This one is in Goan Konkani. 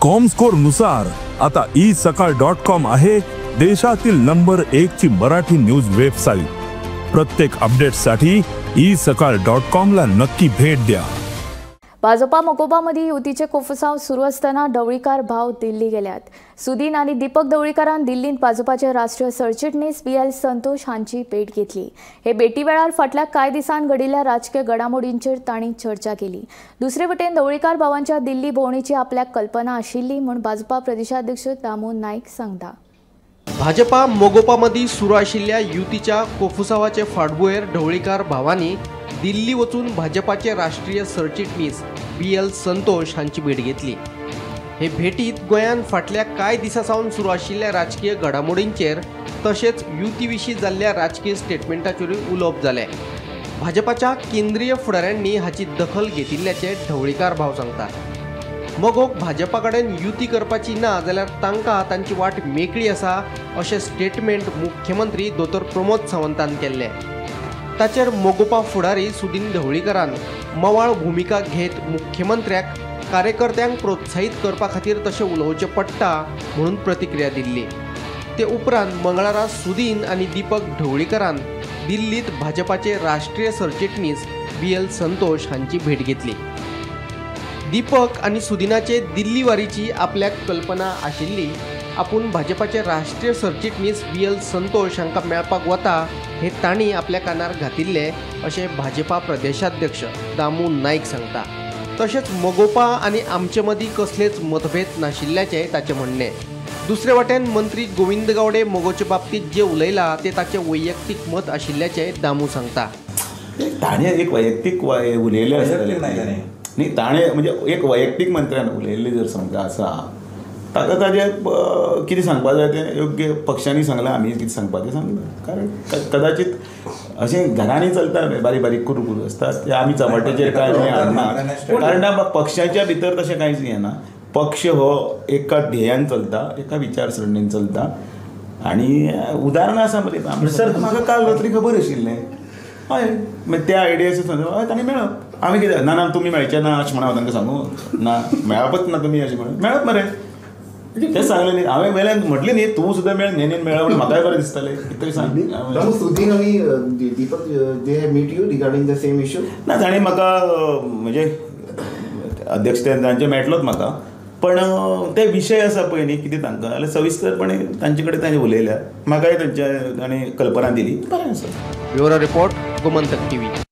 कॉमस्कोर नुसार आता ई सकाळ डॉट कॉम आहे देशातील नंबर 1 ची मराठी न्यूज वेबसाईट। प्रत्येक अपडेटसाठी ई सकाळ डॉट कॉम ला नक्की भेट द्या। भाजपा मकोबामध्ये युतीचे कोफसाव सुरू असताना ढवळीकार भाव दिल्ली गेल्यात। सुदीन आणि दीपक ढवळीकारान दिल्लीत भाजपाचे राष्ट्रीय सरचिटणीस बी एल संतोष हांची भेट घेतली। हे भेटी वेळार फाटल्या कांय दिसांत घडिल्ल्या राजकीय घडामोडींचेर तांणी चर्चा केली। दुसरे वटेन ढवळीकार भावांच्या दिल्ली भोंवणीची आपल्याक कल्पना आशिल्ली म्हूण भाजपा प्रदेशाध्यक्ष दामू नाईक सांगता। भाजपा मगोपामध्ये सुरू आशिल्ल्या युतीच्या कोफुसावाचे फाटभुंयेर ढवळीकार भावांनी दिल्ली वचून भाजपाचे राष्ट्रीय सरचिटणीस बी एल संतोष हांची भेट घेतली। हे भेटीत गोंयान फाटल्या कांय दिसां सावन सुरू आशिल्ल्या राजकीय घडामोडींचेर तशेंच युती विशीं जाल्ल्या राजकीय स्टेटमेंटाचेरूय उलोवप जालें। भाजपाच्या केंद्रीय फुडाऱ्यांनी हाची दखल घेतिल्ल्याचें ढवळीकार भाव सांगतात। मगोक भाजपा कडेन युती करपाची ना जाल्यार तांकां तांची वाट मेकळी आसा अशें स्टेटमेंट मुख्यमंत्री दोतोर प्रमोद सावंतान केल्लें। ताचेर मगोपा फुडारी सुदीन ढवळीकारान मवाळ भुमिका घेत मुख्यमंत्र्याक कार्यकर्त्यांक प्रोत्साहीत करपा खातीर तशें उलोवचें पडटा म्हणून प्रतिक्रिया दिल्ली। ते उपरांत मंगळारा सुदीन आनी दीपक ढवळीकारान दिल्लीत भाजपाचे राष्ट्रीय सरचिटणीस बी एल संतोष हांची भेट घेतली। दीपक आनी सुदिनाचे दिल्ली वारीची आपल्याक कल्पना आशिल्ली। आपूण भाजपाचे राष्ट्रीय सरचिटणीस बी एल संतोष हांकां मेळपाक वता हे तांणी आपल्या कानार घातिल्ले अशें भाजपा प्रदेशाध्यक्ष दामू नाईक सांगता। तशेंच मगोपा आनी आमचे मदीं कसलेच मतभेद नाशिल्ल्याचें ताचें म्हणणें। दुसरे वाटेन मंत्री गोविंद गावडे मगोचे बाबतींत जें उलयलां तें ताचें वैयक्तीक मत आशिल्ल्याचें दामू सांगता। ताणें एक वैयक्तीक उलयलें आसतलें न्ही, ताणें म्हणजे एक वैयक्तीक मंत्र्यान उलयल्लें जर समजा आसा ताका ताजें कितें सांगपा जाय तें योग्य पक्षांनी सांगलां, आमी कितें सांगपा तें सांगलां। कारण कदाचित अशें घरांनी चलता बारीक बारीक कुरू कुरू आसता ते आमी चमाट्याचेर कांय हाडना, कारण पक्षाच्या भितर तशें कांयच येना। पक्ष हो एका ध्येयान चलता, एका विचारसरणीन चलता आनी उदाहरणां आसा मरे। सर म्हाका काल रात्री खबर आशिल्लें, हय मागीर त्या आयडियाचेर हय तांणी मेळप, आमी कितें ना ना तुमी मेळचे ना अशें म्हणून हांव तांकां सांगू ना मेळपच ना तुमी अशें म्हणून मेळप मरे तें सांगलें न्ही हांवें वेल्यान म्हटलें न्ही तूं सुद्दां मेळ न्ही मेळ्ळा म्हणून म्हाकाय बरें दिसतालें कितें तरी सांग। सुदीन आनी Deepak they have meet you regarding the same issue? ना ताणें म्हाका म्हणजे अध्यक्ष तांचे मेळटलोच म्हाका, पण ते विशय आसा पळय न्ही कितें तांकां जाल्यार सविस्तरपणे तांचे कडेन तांणी उलयल्या, म्हाकाय तांच्या तांणी कल्पना दिली, बरें आसा। Bureau report, Gomantak TV.